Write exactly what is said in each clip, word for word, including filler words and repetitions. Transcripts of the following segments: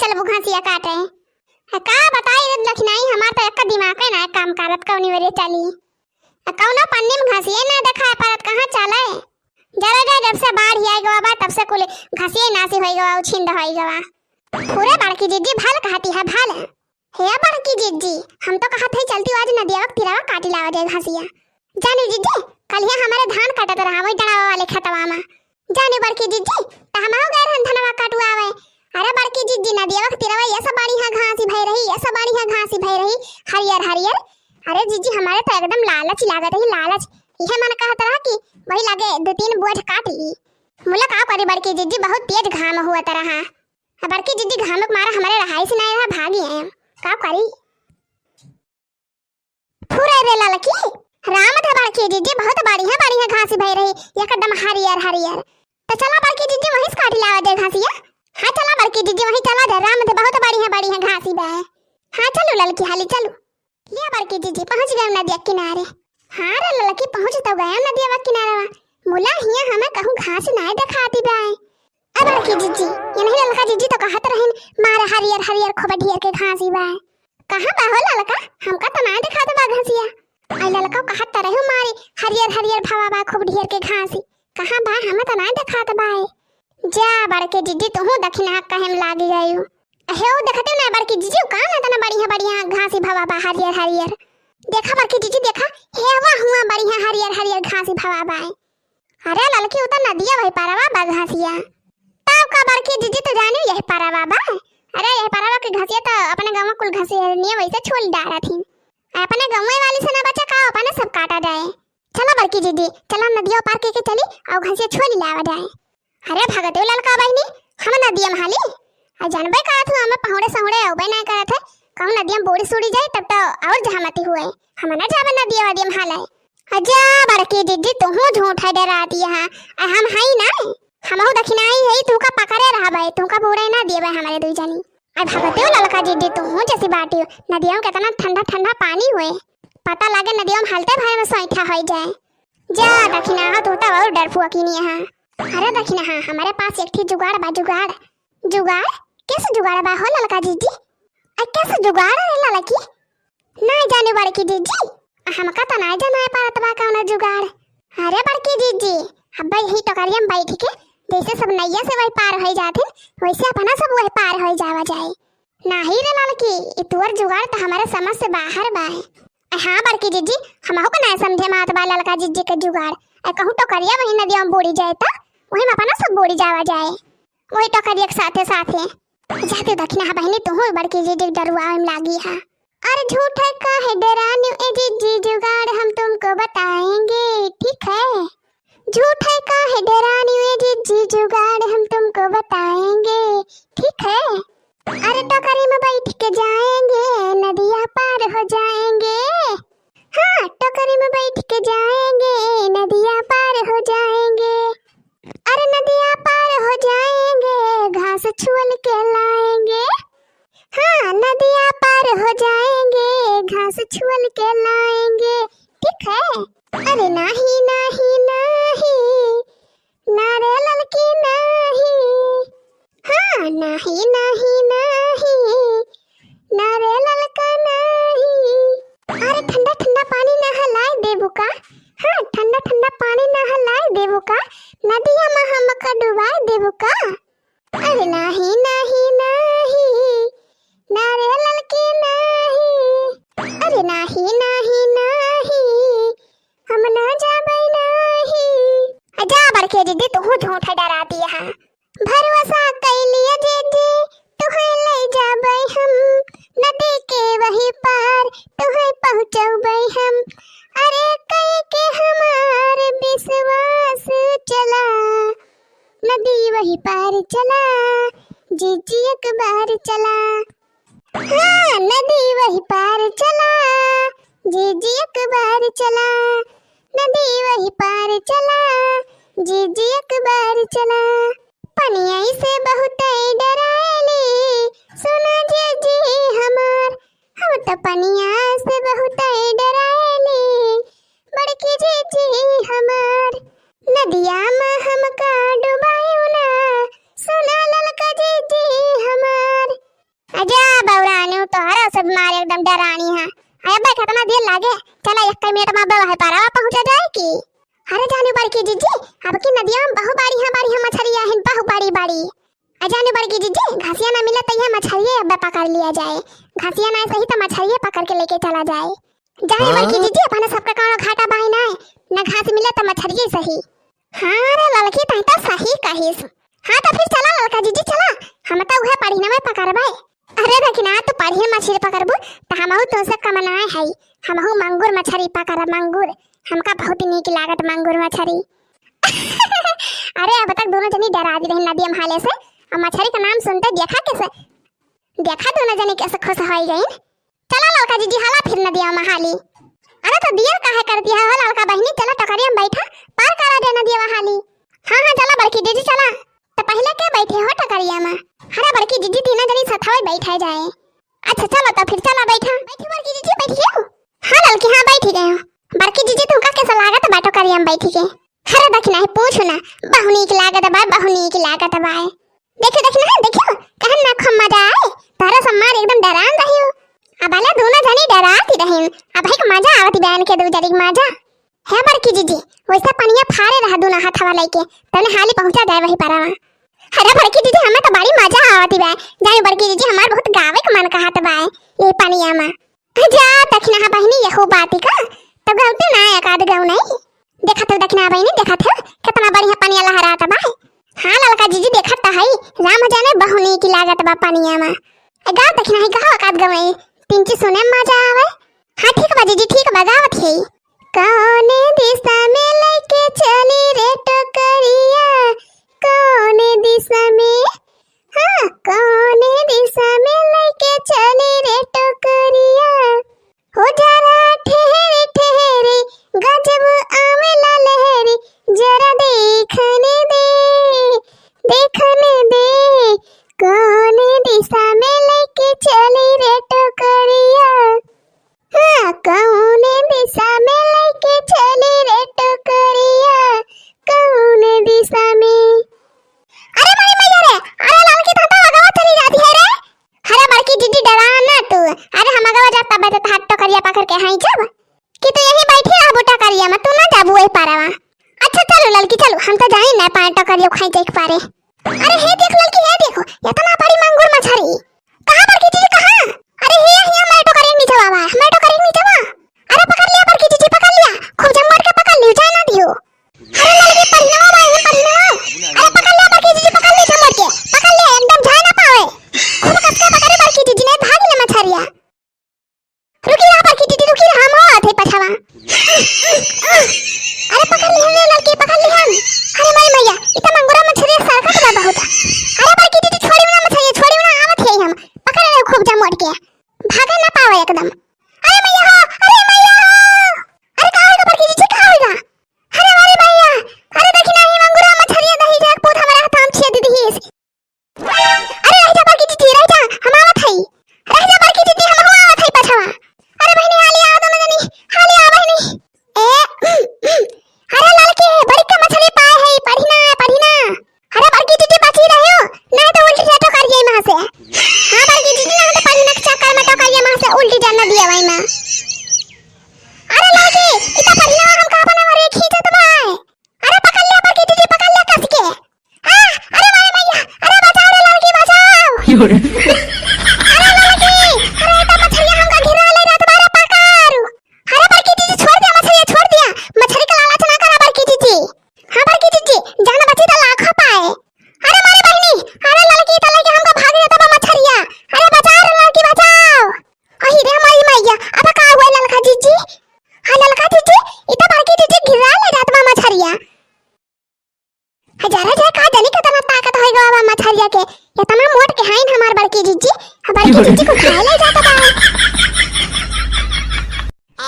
चलबू घासिया काटे। आ का बताई रे लखिनाई, हमार तो एक दिमाग है ना काम करत, कौनी वरे चली। आ कौनो पन्नी में घासिए ना देखाए परत, कहाँ चले? जरा जा, जब से बाढ़ आई गवा बा, तब से कुल घासिए नासी होई गवा, उछिंद होई गवा। पूरे बड़की जिज्जी भल कहती है, भल। हे बड़की जिज्जी, हम तो कहत हई चलती आज नदिया के तीरवा काटी लावा जाए घासिया। जानी जिज्जी, कलिया हमारे धान कटत रहा वही डड़ावा वाले खेतवा में। जानी बड़की जिज्जी, त हमहू गए रहन धनवा कटुआवे। अरे बड़की जिज्जी, नदिया के तीरवा ये सब बढ़िया घासी भई रही, ये सब बढ़िया घासी भई रही, हरियर हरियर। अरे जिज्जी, हमारे तो एकदम लालच लागत रही, लालच। इहे मन कहत रहा कि वही लागे दो तीन बोझ काट ली। मुला का करी बड़की जिज्जी, बहुत तेज घाम हुआ तरह। अब बड़की जिज्जी घाम के मारा हमारे रहाई से नहीं रहा, भागी हैं। का करी? फुरे रे ललकी, राम थे बड़की जिज्जी, बहुत बढ़िया बढ़िया घासी भई रही, एकदम हरियर हरियर। तो चला बड़की जिज्जी वहीं से काटी लावा जाए घासिया। हाँ चला बड़की जिज्जी वहीं चला जाए, राम थे बहुत बढ़िया बढ़िया घासी बा। हाँ चलू ललकी हाली चलू। लिया बड़की जिज्जी पहुँच गए नदिया किनारे। हाँ रे ललकी पहुँच तो गए नदिया किनारे। मुला हिया हमें कहूँ घास नाय देखाती बा। अब बड़की जिज्जी, ये नहीं ललका जिज्जी तो कहत रहिन, मारे हरियर हरियर खूब ढेर के घासी बा। कहाँ बा हो ललका? हमका तो नाय देखात बा घासिया। आई ललका कहत तो रही मारी हरियर हरियर भवा बा खूब ढेर के घासी। कहाँ बा? हमें तो नाय देखात बा। जा बड़के जिज्जी, तोहू दखिनहा कहे में लागी गयू। अहे ओ देखते ना बड़की जिज्जी, का ना इतना बढ़िया बढ़िया घासी भवा बा हरियर हरियर। देखा बड़की जिज्जी देखा, हेवा हुआ बढ़िया हरियर हरियर घासी भवा बा। अरे ललकी, उ तो नदिया वही पारवा बा घासिया। तब का बड़की जिज्जी, तो जानी यही पारवा बा। अरे यही पारवा के घासिया तो अपने गाँव कुल घासिया निये वैसे छोल डारा थी। अपने गाँव वाली से ना बचा का, अपने सब काटा जाए। चला बड़की जिज्जी, चला नदिया पार के, के चली और घासिया छोल लावा जाए। अरे भगते ललका बहिनी, हम नदिया में हाली। आ जानबे करत हूँ, हमें पहुड़े सहुड़े अउबे ना करत है। कहूँ नदिया में बूड़ी सूड़ी जाए तब तो और जहामती हुए। हम ना जाबे नदिया वदिया में हाले। अजा बड़की जिज्जी, तुहू झूठ है डराती है। आ हम हई ना, हमहू दखिनाई है, तू का पकड़े रहबे, तू का बूड़े ना देबे हमारे दुई जनी। आ भगते हो ललका जिज्जी, तुहू जैसी बाटी हो। नदिया में कितना ठंडा ठंडा पानी हुए, पता लागे नदिया में हलते भरे में सैठा हो जाए। जा दखिनहा, तू तो और डरपुआ की नहीं है। अरे दखिनहा, हमारे पास एक ठे जुगाड़ बा, जुगाड़। जुगाड़? कैसे जुगाड़ बा हो ललका जिज्जी? आ कैसे जुगाड़ रे ललकी? ना जाने बड़की जिज्जी, हमका तो ना जाना है परत बा कौनो जुगाड़। अरे बड़की जिज्जी, अब यही टोकरिया में बैठ के जैसे सब नैया से वही पार हो जाथिन, वैसे अपना सब वही पार हो जावा जाए। नाही रे ललकी, ई तोर जुगाड़ तो हमारे समझ से बाहर बा। हाँ बड़की जिज्जी, हमहू को ना समझे में आत बा ललका जिज्जी के जुगाड़। ए कहूँ टोकरिया वही नदिया में बूड़ी जाए तो वही में अपना सब बूड़ी जावा जाए, वही टोकरिया के साथे साथे। जाते दखिनहा बहिनी, तुहू बड़की जिज्जी डरुआ में लागी है। अरे झूठे काहे डरानी ए जिज्जी, जुगाड़ हम तुमको बताएंगे, ठीक है? झूठे काहे डरानी ए जिज्जी, जुगाड़ हम तुमको बताएंगे, ठीक है? अरे टोकरी में बैठ के जाएंगे, नदिया पार हो जाएंगे। हाँ, टोकरी में बैठ के जाएंगे, नदिया पार हो जाएंगे। अरे नदिया पार हो जाएंगे, घास छुअल के लाएंगे। हाँ, नदिया पार हो जाएंगे, घास छुअल के लाएंगे, ठीक है? अरे नाही, नाही, नाही, ना रे ललकी नाही। हाँ, नाही, नाही, नाही, ना रे ललका नाही। अरे ठंडा ठंडा पानी नहलाए देबू का? हाँ, ठंडा ठंडा पानी नहलाए देबू का? नदिया में हमका डुबाए देबू का? अरे नाही, नाही, नाही, ना रे ललकी नाही। अरे नाही, नाही, नाही, हम ना जाबै नाही। आ जा बड़के जिज्जी, तुहू झूठे डराती है। भरोसा कैलिया जिज्जी, तुहे ले जाबै हम नदी के वही पार, तुहे पहुँचौबै हम। अरे कई के हमार विश्वास चला, नदी वही पार चला, जिज्जी एक बार चला। हाँ, नदी वही पार चला, जिज्जी एक बार चला, नदी वही पार चला, जिज्जी एक बार चला। पनिया से बहुत डराएली, सुना जिज्जी हमार, हम तो पनिया से बहुत डराएली, बड़की जिज्जी हमार। नदिया में हमका डुबायो ना, सुना ललका जिज्जी हमार। मारे एकदम डरानी है। अरे बे, कितना देर लागे? चला, एक मिनट में बे वही पारवा पहुँचा जाए की। अरे जानी बड़की जिज्जी, अब की नदिया में बहु बड़ी है, बड़ी है मछरिया हिन, बहु बड़ी, बड़ी। अ जानी बड़की जिज्जी, घसिया ना मिले तो ये मछरिये अब पकड़ लिया जाए। घसिया ना सही तो मछरिये पकड़ के लेके चला जाए। जानी हाँ? बड़की जिज्जी, अपने सबका कौनो घाटा बाय ना, ना घास मिले तो मछरिये सही। हाँ रे ललकी, तही तो सही कहिस। हाँ तो फिर चला ललका जिज्जी, चला, हम तो उहे पढ़ी ना में पकड़बे। अरे दखिना, तू पढ़ी मछरी पकड़बू, त हमहू तोसे कम नाय हई। हमहू मंगुर मछरी पकड़ब, मंगुर। हमका बहुत नीक लागत मंगुर मछरी। अरे, अब तक दोनों जनी डरात रही नदिया में हाले से, और मछरी का नाम सुनते देखा कैसे, देखा दोनों जनी कैसे खुश होई गईन। चला ललका जिज्जी, हाला फिर नदिया में हाली। अरे, तो देर काहे करती है हो ललका बहिनी, चला टोकरिया में बैठा, पार करा दे नदिया में हाली। हाँ, हाँ, चला बड़की जिज्जी, चला। तो पहले के बैठे हो टोकरिया में? अरे बड़की जिज्जी, तीनों जनी सथवे बैठे जाए। अच्छा चलो तो फिर चला बैठा। बैठी बड़की जिज्जी, बैठी हो? हाँ ललकी, हाँ बैठी गए हो। बड़की जिज्जी, तुमका कैसा लागत बा टोकरिया में बैठी के? अरे दखिना ही पूछू ना, बहु नीक लागत बा, बहु नीक लागत बा। देखो दखिना, देखो, कहन ना खूब मजा आए, तारा सम्मान एकदम डरान रही हो। अब भले दोनों जनी डराती रही, अब एक मजा आवती बहन के दू जनी के मजा। हे बड़की जिज्जी, वैसे पनिया फारे रहा दूना हाथवा लइके, तने हाली पहुँचा जाए वही पारवा। अरे बड़की जिज्जी, हमें तो बड़ी मजा आवत बा। जाने बड़की जिज्जी, हमार बहुत गावे के मन कहत बा ये पनिया में। जा दखिना बहिनी, यहू बात का तो गलती ना एक आध गौ नहीं। देखत हो दखिना बहिनी, देखत हो कितना बढ़िया पनिया लहरात बा। हाँ ललका जिज्जी, देखत तो हई, राम जाने बहु नीक लागत बा पनिया में। ए, गाओ दखिना है, गाओ एक आध गौ नहीं, पिंची सुने में मजा आवे। हाँ ठीक बा जिज्जी, ठीक बा, गावत है। कौने दिशा में लेके चली रे टोकरिया, कौने दिशा में, हाँ, कौने दिशा में लेके चली रे टोकरिया। हो जरा ठहरी ठहरी, गजब आवेला लहरी, जरा देखने दे, देखने दे, कौने दिशा में लेके चली रे टोकरिया। हाँ, कौने दिशा में लेके चली रे टोकरिया, कौने दिशा में? अरे माई मैया रे, अरे ललकी तो हथवा लगावा चली जाती है रे। अरे बड़की जिज्जी डरा ना तू, अरे हम अगवा जाता बैठे तो हाथ टोकरिया पकड़ के हाई जब कि तू यहीं बैठी रहबू टोकरिया में, तू ना जाबू वही पारवा। अच्छा चलो ललकी चलो, हम तो जाई ना पाए टोकरिया खाई जाए के पारे। अरे हे देख ललकी, हे देखो, इतना बड़ी मंगुर मछरी। कहाँ बड़की जिज्जी, कहाँ? अरे हे, हे, हमारे टोकरी के नीचे बा, हमारे टोकरी के नीचे बा। अरे पकड़ लिया बड़की जिज्जी, पकड़ लिया, खूब जम के पकड़ लियो, जाए ना दियो। अरे ललकी, पढ़िनवा बा, ये पढ़िनवा। अरे पकड़ लिया बड़की जिज्जी, पकड़ ली जम के, पकड़ लिया, एकदम जाए ना पावे। खूब कस के पकड़े बड़की जिज्जी ने, भाग ले मछरिया। रुकी रहा बड़की जिज्जी, रुकी रहा, हम आवत है पछवा। अरे पकड़ लिहन रे ललकी, पकड़ लिहन। अरे माई मैया, इ त मंगुरा मछरिया सरकत बा बहुत। अरे बड़की जिज्जी, छोड़ी ना मछरिया, छोड़ी ना, आवत है हम। पकड़ ले खूब जम के, भागे ना पावे एकदम। अरे मैया हो, अरे मैया हो। अरे का होइगा बड़की जिज्जी, का होइगा? अरे अरे मैया, अरे देखी ना, ई मंगुरा मछरिया दही जाक पूत हमारे हाथ में छेद दिहिस। अरे रह जा बड़की जिज्जी, रह जा, हम आवत हई। रह जा बड़की जिज्जी, हम आवत हई पछवा। अरे बहिनी, हाली आ दोनों जनी, हाली आ बहिनी। ए, अरे ललकी, बड़ी का मछली पाए है, पढ़ी ना, पढ़ी ना। अरे बड़की जिज्जी बची रहे हो, नहीं तो उल्टी से टोकर जाई वहाँ से। हाँ बड़की जिज्जी, नहीं तो पढ़ी ना के चक्कर में टोकर जाई वहाँ से, उल्टी जाना दिया भाई मैं। अरे ललकी, इतना पढ़ी ना, हम कहाँ बना हमारे खींचत भाई। अरे पकड़ लिया बड़की जिज्जी, पकड़ लिया कस के। आ, अरे मारे मैया, अरे बचाओ रे ललकी, बचाओ। अरे ललकी, अरे तो मछरिया हमका घिरा ले जात बारे, पकड़। अरे बड़की जिज्जी, छोड़ दिया मछरिया, छोड़ दिया। मछरी का लालच ना करा बड़की जिज्जी। हाँ बड़की जिज्जी, जान बची तो लाखों पाए। अरे मारे बहिनी, अरे ललकी तो लेके हमका भाग जाता बा मछरिया। अरे बचाओ रे ललकी, बचाओ। अही रे हमारी मैया, अब का हुआ ललका जिज्जी? हाँ ललका जिज्जी, इतना बड़की जिज्जी घिरा ले जात बा मछरिया। हजारा जाए का जानी कितना ताकत होई गवा बा मछरिया के, इतना मोट के हाइन हमार बड़की जिज्जी, हमार बड़की जिज्जी को खाए ले जाता बा।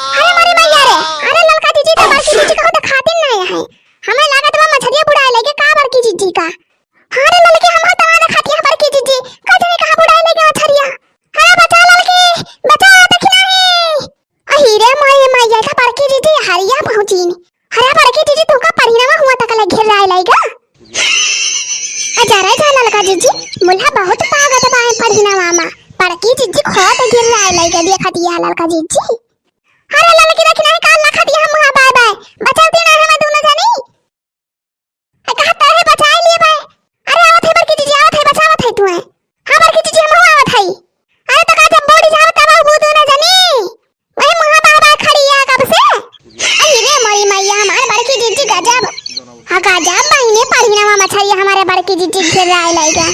अरे मारे मैया रे, अरे ललका जिज्जी तो बड़की जिज्जी को तो खातिन ना आया है। हमें लागत बा मछरिया बुड़ाए लेके का बड़की जिज्जी का। अरे ललकी हम हतवा ना खाती है बड़की जिज्जी, का जाने कहाँ बुड़ाए लेके मछरिया। अरे बचा ललकी, बचा, देखी नहीं। अही रे माई, माई, ये तो बड़की जिज्जी हरिया पहुँची। अरे बड़की जिज्जी, तू का पढ़िनवा हुआ तक ले घेर राय लाइगा? अजरे जा ललका जिज्जी, मुल्हा बहुत ताकत बा पढ़िनवा मा। बड़की जिज्जी थोत गिर्राए लइगा, देखत हिया ललका जिज्जी। अरे ललकी देखी नाही का लखत हिया मुहा बाय बाय, बचावती ना हमें दुनो जनी। ए, कहा तरह बचाए लिए बे। अरे आवत है बड़की जिज्जी, आवत है, बचावत है तुहे। हाँ बड़की जिज्जी, हम आवत है। अरे तो का जब बौड़ी जावत तब आऊ दुनो जनी। वही मुहा बाय बाय खड़ी है कब से। अरे रे मोरी मैया, हमार बड़की जिज्जी गजब। हाँ गजब बहिने पढ़ी ना मछरिया हमारे बड़की जिज्जी गिर्राए लइगा।